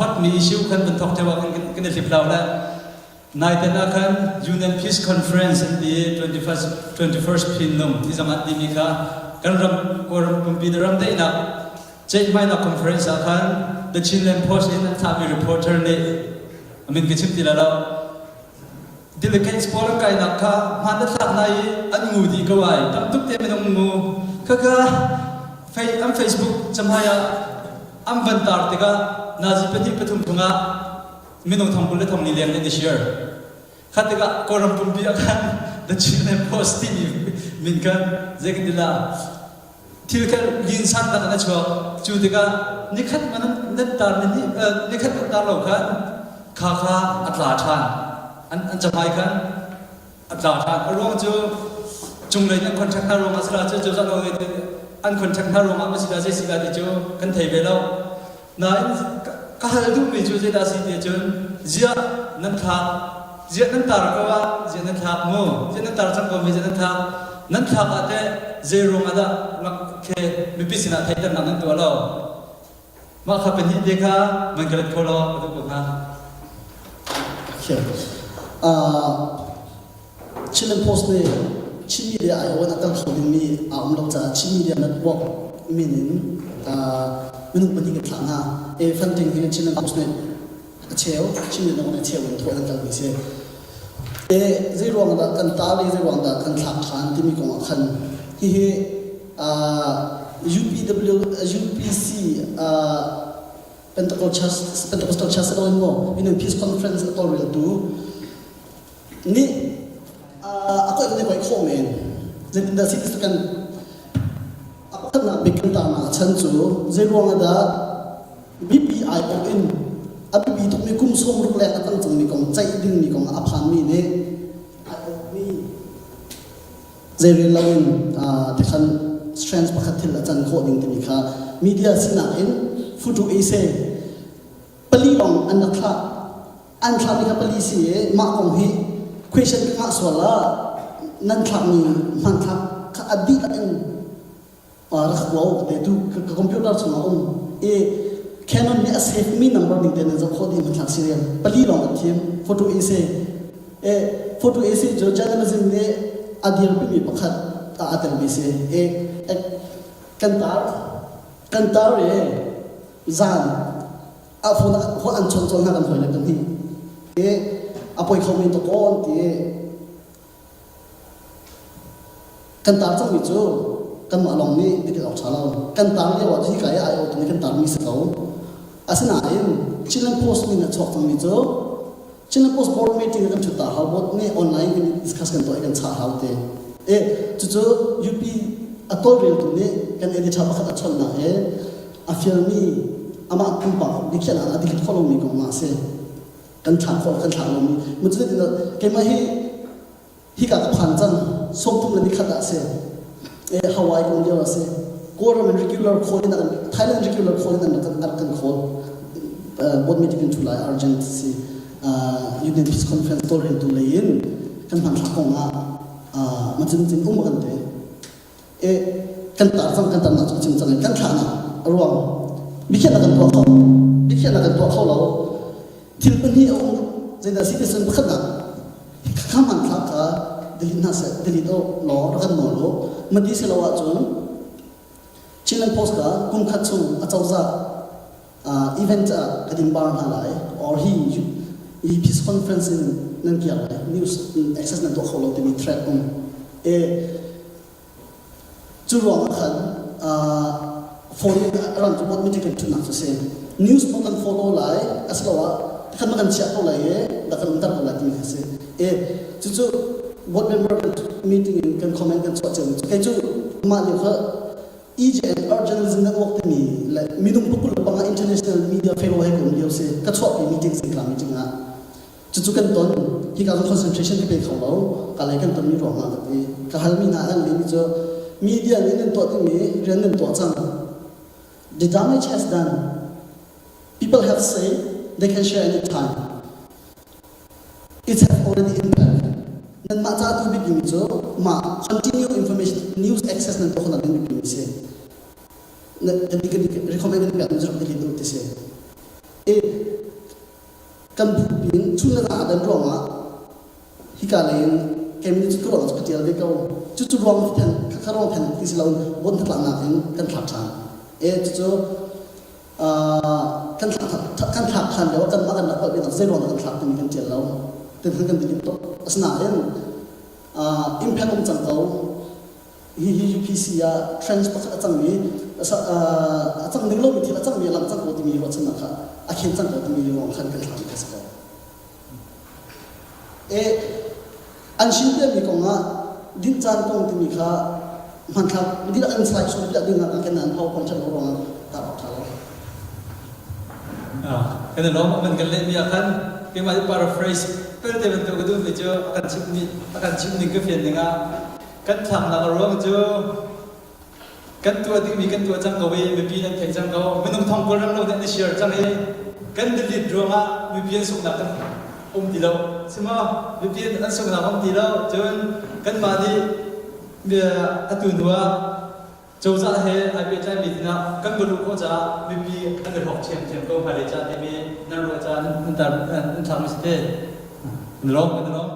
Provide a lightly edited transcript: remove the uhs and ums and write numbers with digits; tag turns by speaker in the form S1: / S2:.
S1: hot mi issue khan van thok theo ah khan kan i hlip le. Naiten ah khan Union Peace Conference an ti 21st 21st Phinlung ti zong an timi kha kan ram Kawlram pumpi na ram daihnak ceihmainak conference ah khan The Chinland Post in an thlahmi reporter nih a min ka chim ti lai lo delegates pawl an kainak kha hmaan na thlak na i an ngu dih ko ai tam tuk te minung ngu khakha an Facebook camhai ah an van tar tikah nazi pahnih pathum chungah minung thong kul le thong li leng nih an i share kha tikah Kawlram pumpi ah khan The Chinland Post timi min khan zei kan ti la thil kha linsannak in a chuak cu tikah nikhat man nan tar ni nikhat nan tar lo khan kha kha a tla ṭhan an an camai khan a tla ṭhan a ruang cu cunglei an contract hna ruangah sila cu cozah lo an contract hna ruangah ma sila zei sila ti cu kan thei ve lo Nain ka hal duhmi cu zeidah a si ti ahcun ziah nan thlak ziah nan tar ko ah ziah nan thlak mu ziah nan tar cang ko mi ziah nan thlak nan thlak ah teh zei ruangah dah rak khe mipi sinah theihternak nan tuah lo mah kha pahnih te kha man ka let kho law ka duh ko hnga.
S2: Okay. Uh, Chinland Post nih Chin media aiawh in a kal kho dingmi aa um lo caah Chin Media Network min in minung pahnih kan thlah hna. E funding hi Chinland Post nih a cheu, Chin Media Network nih a cheu in thawh in an kalmi si. E zei ruang dah kan tar i zei ruang dah kan thlak ṭhan timi kong ah khan hihi UPW UPC Pentecostal Church Pentecostal Church si loin maw Union Peace Conference a tawlreltu nih a koih kan i koih khawh men zeitindah si ti kan a pakhatnak bik kan tarnak chan cu zei ruang ah dah mipi aiawh in a biapi tukmi kum sawmruk leng a tang cangmi kong ceih dingmi kong a phanmi nih aiawhmi zeirel loin tikhan strands pakhat thil a can khawh ding timi kha media sinak in photo essay pali lawng an rak thlah an thlakmi kha pali si i mah kong hi question ka ngah sual ah nan thlakmi hmanthlak kha a dihlak in rak kua u te tu ka computer chungah um i Canon nih a save mi number ning te nan zoh khawh dih hmanthlak serial pali lawng an thim photo essay e photo essay cu journalism nih a dirpimi pakhat a telmi si e kan tar kan tar i zan a phone ah an chawnh cawn hna kan hawile pahnih i a poi kho men to ko an ti i kan tar cangmi cu kanmah lawng nih biatil awk ṭha lo kan tar lio ah hi ka i ai awtu nih kan tarmi si ko asinain Chinland Post min a chuak cangmi cu Chinland Post board meeting kan ṭhut ta hau board nih online in discuss kan tuah i kan chah hau te e cucu UP a tawlreltu nih kan editor pakhat a chawnhnak he a fialmi amah pumpak biakhiahnak a delete khawh lomi kong ah a si kan thlak khawh kan thlak lomi mu cu tin keimah hi hika ka phan cang 33 ah a si e Hawaii kong lio a si Kawlram in regular call in Thailand regular call in an rak kan call board meeting kan thu lai urgent si Union Peace Conference tawlreltu lei in kan hmanthlak kong ah macin cin um kan te e kan tar cang kan tarnak cu chim cang kan thlahnak a ruang biakhiahnak kan tuah kho biakhiahnak kan tuah kho lo thil pahnih a um zeidah si ti sun pakhatnak kha hmanthlak kha delete hna seh delete o law rak kan nawl u mati si lo ahcun Chinland Post ka kum khat chung a cozah event ah kan in bar hna lai or hi hi peace conference in nan kiak lai news access nan tuah kho lo timi threat um e Cu ruangah khan phone in a ran cu board meeting kan ṭhutnak cu si. News maw kan follow lai asiloah khan ma kan chiah ko lai i dah kan umter ko lai timi kha si. E cucu board member meeting in kan comment kan chuah cio cu kei cu mah lio kha EJN Art Journalism Network timi le minung pakul le panga international media fellow he ka um lio si ka chuahpi meeting zingka meeting ah Cucu kan ton. Hika cu concentration ka pe kho lo. Ka lei kan tonmi ruangah ka ti. Ka halmi hna an lehmi cu media nih nan tuah dingmi rian nan tuah cang. The damage has done. People have say they can share any time. It has already impact. Nanmah ca tu biapimi cu mah continue information news access nan tuah khawhnak ding biapimi si. Kan recommend kan pek mi cu rak delete u ti si. I kan bupi in chun le zan aa dan ruangah hika lei in keimah nih cu ruang cu ka ṭial ve ko. Cucu ruang then kha ruang then ti si loin bon hnatlaknak in kan thlak ṭhan. E cucu kan thlak kan thlak ṭhan lio kanmah kan rak palh ve zei ruang dah kan thlak timi kan ṭial lo. Tin kan delete tuk. Asinain impact um cang ko. Hihi UPC ah trends pakhat a cangmi a cang ding lomi thil a cangmi a lang cang ko timi ruahchannak kha a khen cang ko timi ruang khan kan thlakmi kha si ko. E an chimpiakmi kong ah dinh caan kong timi kha hmanthlak dih an slide show piah ding ah kan an PowerPoint ṭhat lo ruangah tar awk ṭha lo.
S1: Kan i lawm man kan lehmi ah khan keimah hi paraphrase pelte bantuk ka duhmi cu a kan chimhmi a kan chimh ning ka fian ning ah Kan thlaknak a ruang cu kan tuah dingmi kan tuah cang ko i mipi nan theih cang ko. Minung thong kul ram lo nih an i share cang i kan delete ruangah mipi an sunghnak kan um ti lo. Si maw? Mipi an sunghnak um ti lo. Cun kanmah nih atu hnu ah cozah he ai pehtlaimi dingah kan va luh khawh caah mipi an i hlawk ṭhiamṭhiam ko hmailei ca timi nan ruah caah nan thlakmi si te. Nan lawm, kan i lawm.